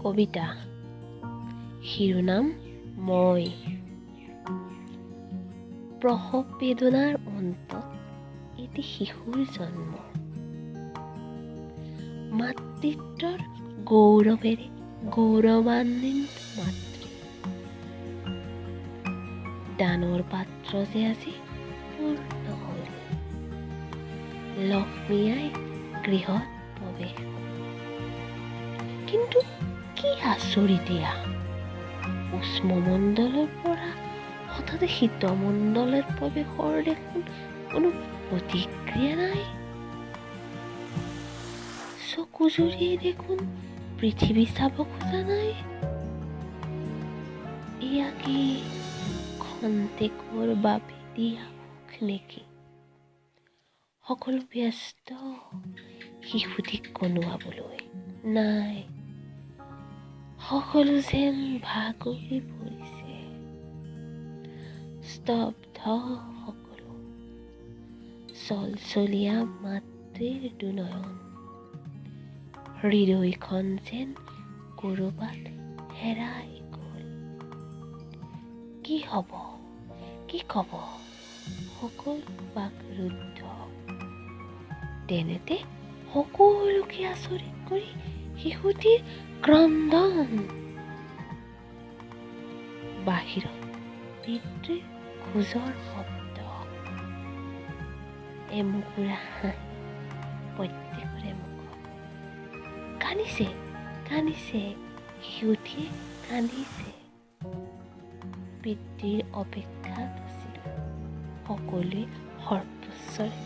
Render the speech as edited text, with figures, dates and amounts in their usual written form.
কবিতা শিৰোনাম মই। প্ৰসৱ বেদনাৰ অন্তত এটি শিশুৰ জন্ম, মাতৃত্বৰ গৌৰৱেৰে গৌৰৱান্বিত মাতৃ। দানৰ পাত্ৰ যে আজি পূৰ্ণ হ'ল, লক্ষ্মীয়াই গৃহত প্ৰৱেশ। কিন্তু কি আচৰিত এয়া, উষ্মমণ্ডলৰ পৰা হঠাতে শীতমণ্ডলত প্ৰৱেশৰ দেখোন কোনো প্ৰতিক্ৰিয়া নাই। চকুজুৰিয়ে দেখোন পৃথিৱী চাব খোজা নাই। এয়া কি খন্তেকৰ বাবে দিয়া সুখ নেকি? সকলো ব্যস্ত শিশুটিক কন্দুৱাবলৈ। নাই, সকলো যেন ভাগৰি পৰিছে, স্তব্ধ সকলো। চলচলীয়া মাতৃৰ দুনয়ন, হৃদয়খন যেন ক'ৰবাত হেৰাই গ'ল। কি হ'ব, কি ক'ব, সকলো বাকৰুদ্ধ। তেনেতে সকলোকে আচৰিত কৰি শিশুটিৰ ক্ৰন্দন। বাহিৰত পিতৃৰ খোজৰ শব্দ, এমুকুৰা হাঁহি প্ৰত্যেকৰে মুখত। কান্দিছে, কান্দিছে, শিশুটিয়ে কান্দিছে। পিতৃৰ অপেক্ষাত আছিল সকলোৱে সৰ্বোচ্চৰে